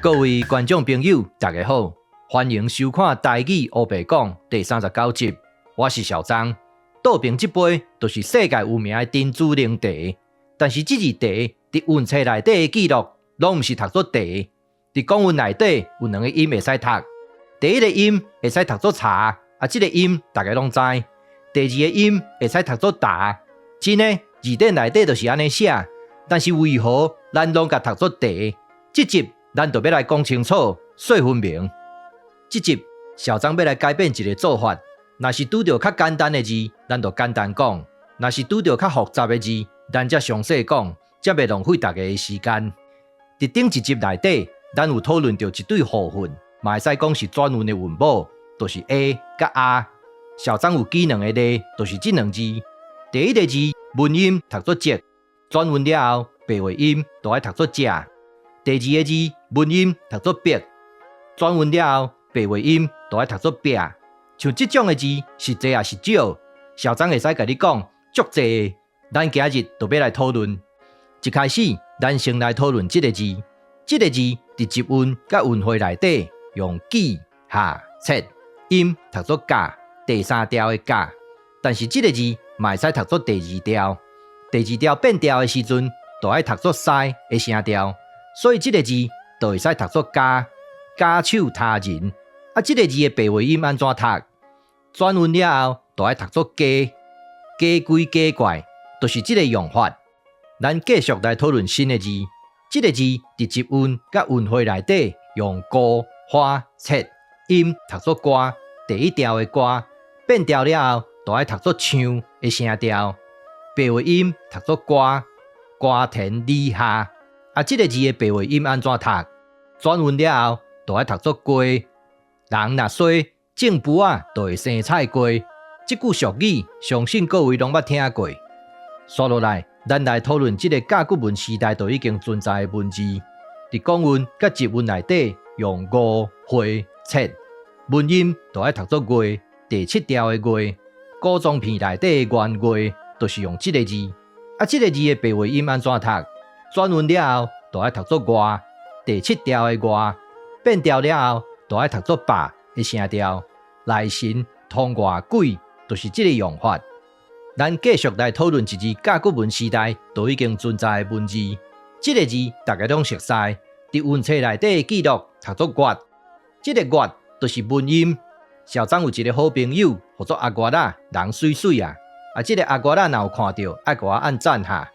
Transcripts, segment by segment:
各位觀眾朋友，大家好，歡迎收看《台語烏白講》第39集。我是小張。桌邊這杯就是世界有名的珍珠奶茶，但是這字茶佇韻冊內底的記錄，攏毋是讀做茶。佇講韻內底有兩个音會使讀，第一个音會使讀做茶，啊，這个音大家攏知。第二个音會使讀做達，真的字典內底就是按呢寫，但是為何咱攏共讀做茶？這集咱就欲來講清楚，說分明。這集小張欲來改變一个做法，若是拄著較簡單的字，咱就簡單講；若是拄著較複雜的字，咱才詳細講，才袂浪費大家的時間。佇頂一集內底，咱有討論著一對互混，嘛會使講是轉韻的韻母，就是 A 佮 啊。小張有舉兩个例，就是這兩字。第一个字文音讀做食，轉韻了後白話音就愛讀做食。第二个字文音讀做壁，轉韻了後白話音就愛讀做壁。像這種的字是濟抑是少？小張會使共你講，足濟。咱今日就欲來討論。一開始，咱先來討論這个字。這个字佇集韻佮韻彙內底用記、下、切音讀做甲，第三調的甲。但是這个字嘛會使讀做第二調。第二調變調的時陣，就愛讀做西的聲調。所以這个字就會使讀做加，假手他人。啊，這个字的白話音按怎讀？轉韻了後，就愛讀做加，假鬼假怪，就是這个用法。咱繼續來討論新的字。這个字佇集韻佮韻彙內底用孤、花、切音讀做歌，第一調的歌變調了後，就愛讀做唱的聲調。白話音讀做歌，瓜田李下。啊，這个字的白話音按怎讀？轉韻了後，就愛讀做瓜。人若衰，種匏仔就會生菜瓜。這句俗語，相信各位攏捌聽過。紲落來，咱來討論這个甲骨文時代就已經存在的文字。佇講韻佮集韻內底，用五、花、切文音就愛讀做月，第七調的月。古裝片內底的圓月，就是用這个字。啊，這个字的白話音按怎讀？轉韻了後，就愛讀做外，第七調的外變調了後，就愛讀做百的聲調。內神通外鬼，就是這个用法。咱繼續來討論一字甲骨文時代就已經存在的文字。這个字大家攏熟悉，佇韻冊內底的記錄讀做月，這个月就是文音。小張有一个好朋友，號做阿月仔，人媠媠啊。啊，這个阿月仔若有看著，愛共我按讚哈。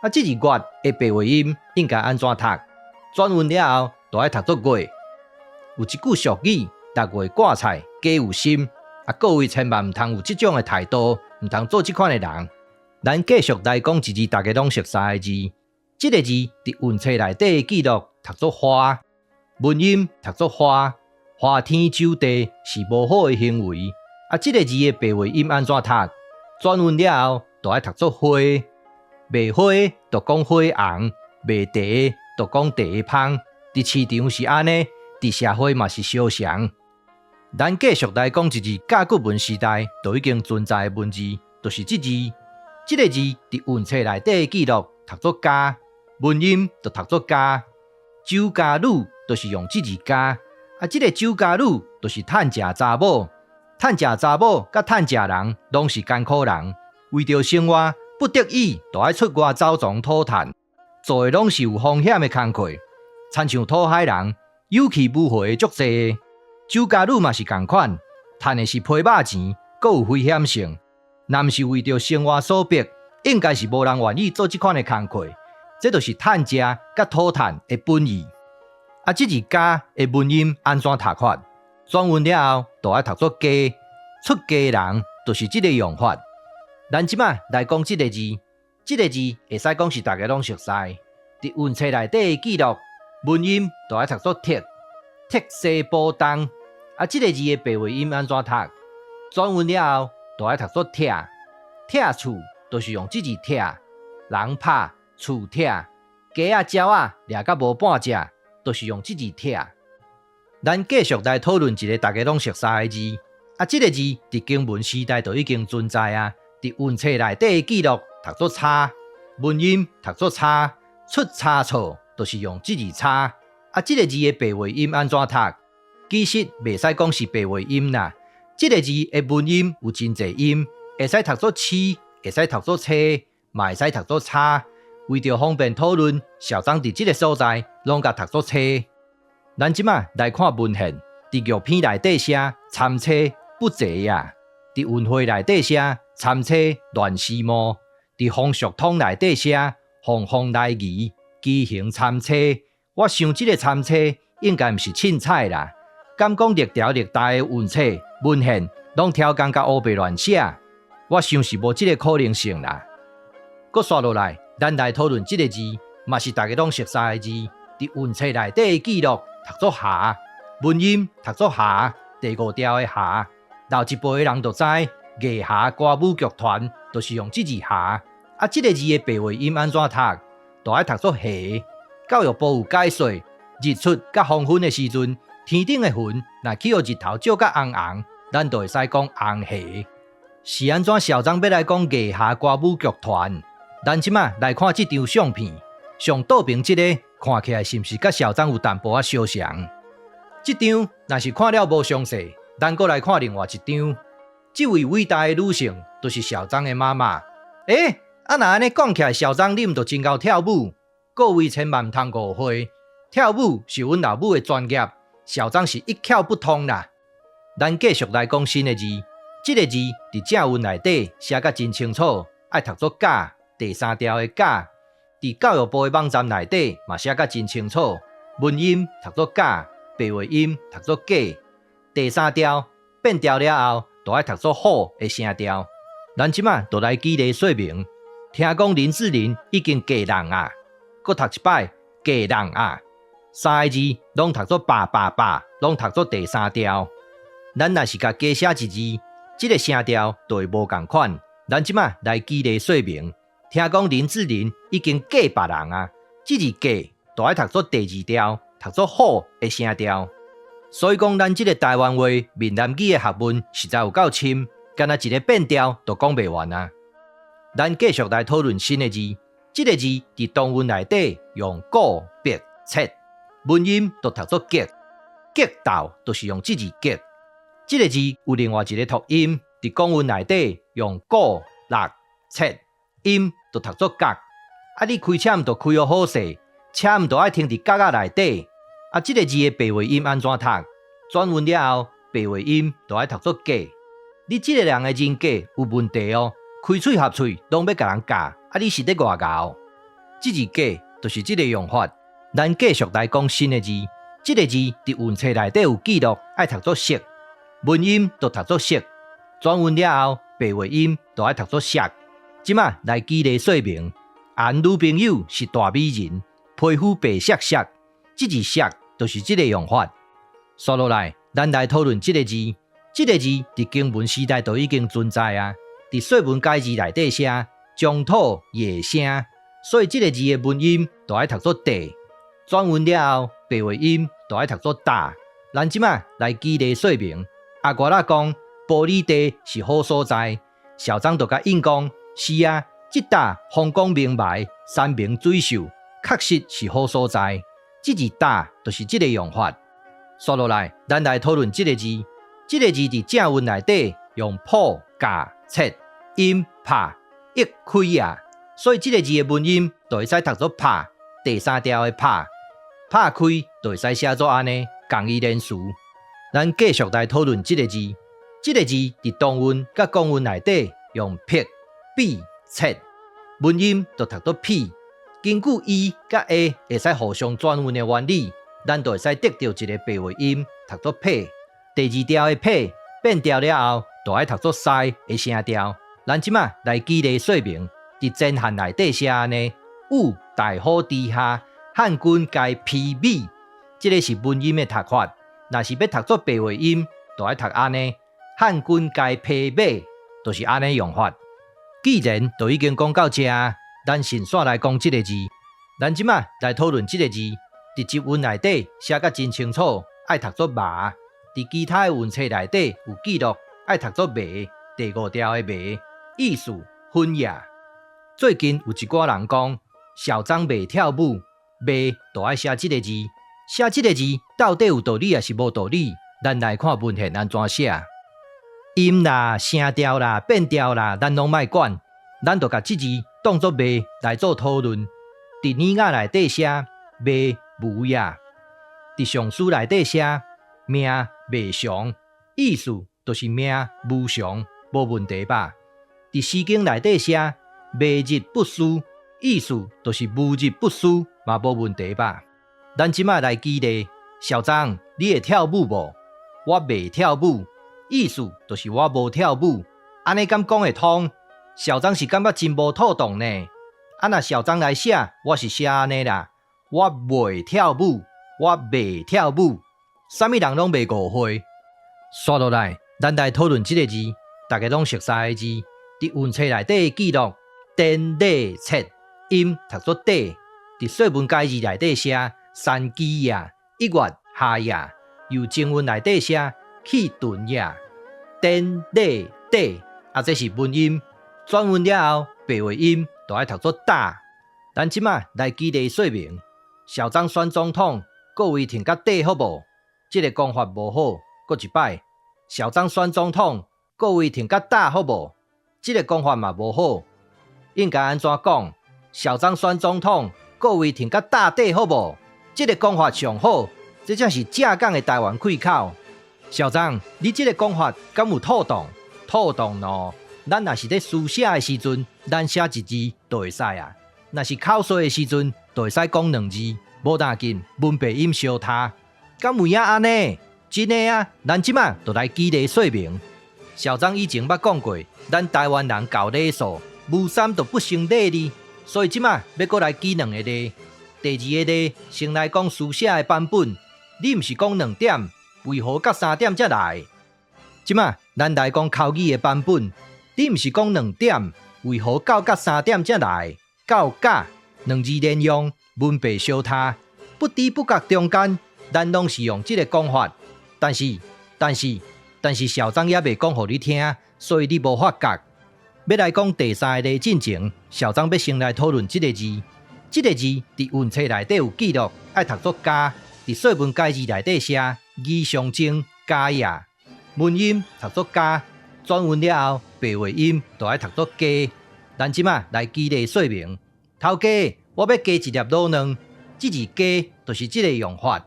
啊，這字月的白話音應該按怎讀？轉韻了後，就愛讀做月。有一句俗語：六月割菜，雞有心。啊，各位千萬毋通有這種的態度，毋通做這款的人。咱繼續來講一字大家攏熟悉的字，這个字佇韻冊內底的記錄讀做花，文音讀做花，花天酒地是無好的行為。啊，這个字的白話音按怎讀？轉韻了後，就愛讀做花。賣花就講花紅，賣茶就講茶芳。佇市場是按呢，佇社會嘛是相像。咱繼續來講一字甲骨文時代就已經存在的文字，就是這字。這个字佇韻冊內底的記錄讀做家，文音就讀做加。酒家女就是用這字家。啊，這个酒家女就是趁食查某，趁食查某佮趁食人攏是艱苦人，為著生活不得已，就愛出外走傱討趁，做的攏是有風險的工課，親像討海人，有去無回的足濟。酒家女嘛是仝款，趁的是批肉錢，閣有危險性。若毋是為著生活所迫，應該是無人願意做這款的工課。這就是趁食佮討趁的本意。啊，這字家的文音按怎讀法？轉韻了後，就愛讀做家，出家人就是這个用法。咱這擺來講這个字，這个字會使講是大家攏熟悉。佇韻冊內底的記錄，文音就愛讀做鐵，鐵西寶東。啊，這个字的白話音按怎讀？轉韻了後，就愛讀做拆，拆厝就是用這字拆，人拍厝拆，雞仔鳥仔掠甲無半隻，就是用這字拆。咱繼續來討論一个大家攏熟悉的字。啊，這个字佇經文時代就已經存在啊。佇韻冊內底的記錄讀做差，文音讀做差，出差錯就是用這字差。啊，這个字的白話音按怎讀？其實袂使講是白話音啦。這个字的文音有真濟音，會使讀做痴，會使讀做車，嘛會使讀做叉。為著方便討論，小張佇這个所在攏共讀做車。咱這馬來看文獻，佇玉篇內底寫參差不齊啊，佇文匯內底寫參差亂絲毛，佇風俗通內底寫鳳凰來儀畸形參差。我想這个參差應該毋是凊彩啦，敢講歷朝歷代的文冊文獻攏超工共烏白亂寫，我想是無這个可能性啦。閣紲落來，咱來討論這个字，嘛是大家攏熟悉的字，佇文冊內底的記錄讀做霞，文音讀做霞，第五調的霞。老一輩的人就知，藝霞歌舞劇團就是用這字霞。啊，這个字的白話音按怎讀？就愛讀做下。教育部有解說，日出佮黃昏的時陣，天頂的雲若去予日頭照甲紅紅，咱就會使講紅霞。是按怎小張欲來講藝霞歌舞劇團？咱這馬來看這張相片，上倒爿這个看起來是毋是佮小張有淡薄仔相像？這張若是看了無詳細，咱閣來看另外一張。這位偉大的女性，就是小張的媽媽。欸，啊若按呢講起來，小張你毋就真𠢕跳舞？各位千萬毋通誤會，跳舞是阮老母的專業，小張是一竅不通啦。咱繼續來講新的字，這个字佇正文內底寫甲真清楚，愛讀做甲，第三調的甲。佇教育部的網站內底嘛寫甲真清楚，文音讀做甲，白話音讀做假。第三調變調了後，就愛讀做虎的聲調。咱這馬就來舉例說明，聽講林志玲已經嫁人啊，閣讀一擺嫁人啊，三个字攏讀做爸爸爸，攏讀做第三調。咱若是共加寫一字，這个聲調就會無仝款。咱這馬來舉例說明，聽講林志玲已經嫁別人啊，這字嫁就愛讀做第二調，讀做虎的聲調。所以講，咱這个台灣話、閩南語的學問實在有夠深，干焦一个變調都講袂完啊。咱繼續來討論新的字，這个字佇唐文內底用古、筆、冊，文音就讀做激，激鬥就是用這字激。這个字有另外一个讀音，佇講文內底用古、六、冊，音就讀做角。啊，你開車毋著開予好勢，車毋著愛停佇角仔內底。啊，這个字的白話音按怎讀？轉韻了後，白話音就愛讀做假。你這个人的人格有問題哦，開喙合喙攏欲共人教，啊，你是咧偌𠢕？這字假就是這个用法。咱繼續來講新的字，這个字佇文冊內底有記錄，愛讀做色，文音就讀做色，轉韻了後，白話音就愛讀做色。這馬來舉例說明，俺女朋友是大美人，皮膚白爍爍，這字爍就是這个用法。紲落來，咱來討論這个字。這个字佇金文時代就已經存在啊。佇《說文解字》內底寫中土夜聲，所以這个字的文音就愛讀做地。轉韻了後，白話音就愛讀做大。咱這馬來舉例說明。阿外仔講埔里地是好所在，小張就共應講是啊，這搭風光明媚，山明水秀，確實是好所在。這字搭就是這个用法。紲落來，咱來討論這个字。這个字佇正文內底用破、甲、切、音、拍、一開啊，所以這个字的文音就會使讀做拍，第三調的拍，拍開就會使寫做按呢，仝義連詞。咱繼續來討論這个字。這个字佇唐文佮廣文內底用撇、比、切，文音就讀做撇。根據 e 佮 a 會使互相轉韻的原理，咱就會使得著一个白話音，讀做撇。第二調的撇變調了後，就愛讀做西的聲調。咱這馬來舉例說明，佇前漢內底寫按呢，五大虎之下，漢軍皆披靡。這个是文音的讀法。若是欲讀做白話音，就愛讀按呢，漢軍皆披馬，就是按呢用法。既然都已經講到這，咱順紲來講這个字。咱這馬來討論這个字，佇集韻內底寫甲真清楚，愛讀做麻。佇其他的文冊內底有記錄，愛讀做糜，第五調的糜，意思粉呀。最近有一寡人講，小張袂跳舞，袂就愛寫這个字，寫這个字到底有道理抑是無道理？咱來看文獻按怎寫。音啦、聲調啦、變調啦，咱攏莫管，咱就共這字當做袂來做討論。佇爾雅內底寫袂無也，佇尚書內底寫命袂常，意思就是命無常，無問題吧？佇詩經內底寫袂日不思，意思就是無日不思，嘛無問題吧？咱這擺來舉例，小張，你會跳舞無？我袂跳舞，意思就是我無跳舞，按呢敢講會通？小張是感覺真無妥當呢。啊，若小張來寫，我是寫按呢啦，我袂跳舞，我袂跳舞，啥物人攏袂誤會。紲落來，咱來討論這个字，大家攏熟似的字，佇文冊內底記錄，典禮冊音讀做底，佇說文解字內底寫山雞也，一月下也，由正文內底寫氣頓也，典禮底，啊，這是文音，轉韻了後，白話音就愛讀做打。咱這擺來舉例說明，小張選總統，各位挺較底好無？這个講法無好，閣一擺，小張選總統，各位挺較打好無？這个講法嘛無好，應該按怎講？小張選總統，各位挺較打底好無？這个講法上好，這才是正港的台灣氣口。小張，你這个講法敢有妥當？妥當咯。咱若是咧書寫的時陣，咱寫一字就會使啊；若是口說的時陣，就會使講兩字，無要緊，文白音相差。敢有影按呢？真的啊！咱這擺就來舉例說明。小張以前捌講過，咱台灣人厚禮數，無三就不成禮字，所以這擺欲閣來舉兩个例。第二个例，先來講書寫的版本。你毋是講兩點，為何到三點才來？這擺咱來講口語的版本。你毋是講兩點，為何到甲三點才來？到甲兩字連用，文白相差，不知不覺中間，咱攏是用這个講法。但是，但是，但是小張猶未講予你聽，所以你無發覺。欲來講第三个例進前，小張欲先來討論這个字。這个字佇文冊內底有記錄，愛讀做加，佇說文解字內底寫義象徵加也，文音讀做加，轉韻了後，白話音就愛讀做加。咱這擺來舉例說明，頭家，我欲加一粒滷卵，這字加就是這个用法。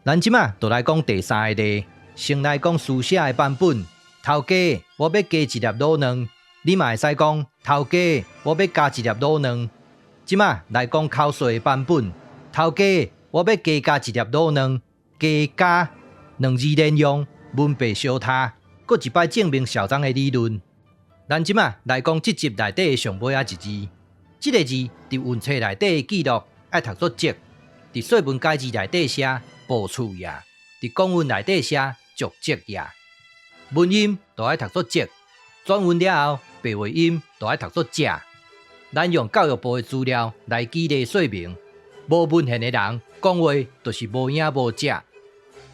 咱這擺就來講第三个例，先來講書寫的版本。頭家，我欲加一粒滷卵，你嘛會使講頭家，我欲加一粒滷卵。這擺來講口說的版本，頭家，我欲加加一粒滷卵，加加兩字連用，文白相差，閣一擺證明小張的理論。咱這擺來講這集內底的上尾仔一字，這个字佇文冊內底的記錄愛讀做積，佇說文解字內底寫步處也，佇講文內底寫足跡也。文音就愛讀做積，轉韻了後，白話音就愛讀做食。咱用教育部的資料來舉例說明，無文獻的人講話就是無影無跡。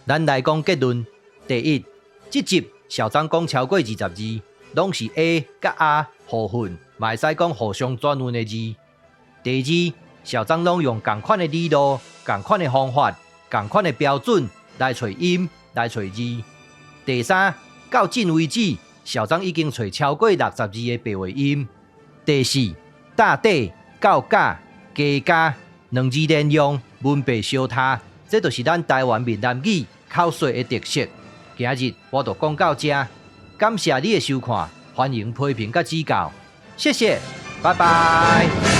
咱來講結論：第一，這集小張講超過20字，攏是 A 佮 A 互混，嘛會使講互相轉韻的字。第二，小張攏用仝款的理路、仝款的方法、仝款的標準來揣音、來揣字。第三，到今為止，小張已經揣超過60字的白話音。第四，搭底、到甲、加加兩字連用，文白相差，這就是咱台灣閩南語口說的特色。今日我就講到這，感謝你的收看，歡迎批評佮指教，謝謝，拜拜。